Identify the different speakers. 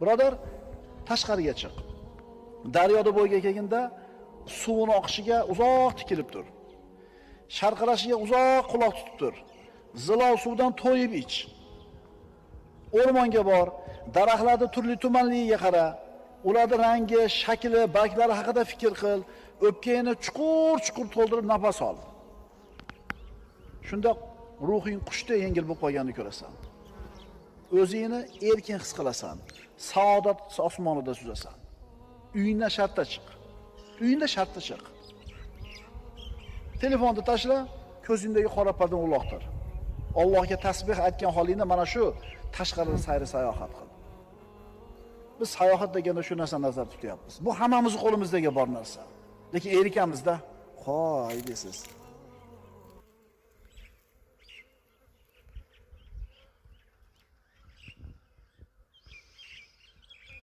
Speaker 1: Birodar, tashqariga chiq. Daryoda bo'yiga kelganda suvini oqishiga uzoq tikilib tur. Sharqirashiga uzoq quloq tutib tur. Zilol suvdan to'yib ich. O'rmonga bor, daraxtlarning turli tumanligiga qara, ularning rangi, shakli, barglari haqida fikr qil, o'pkangni chuqur-chuqur to'ldirib nafas ol. Shunda ruhing qushday yengil bo'lib qolganini ko'rasan. O'zingni erkin his qilasan. Saodat osmonida suzasan. Uyingdan shartta chiq. Uyingda shartta chiq. Telefonni tashla, ko'zingdagi qora pardani uloqtir. Allohga tasbih aytgan holingda mana shu tashqarida sayr sayohat qil. Biz sayohat deganda shu narsani nazarda tutyapmiz. Bu hammamizning qo'limizdagi bor narsa. Lekin erikamizda, qo'y deysiz.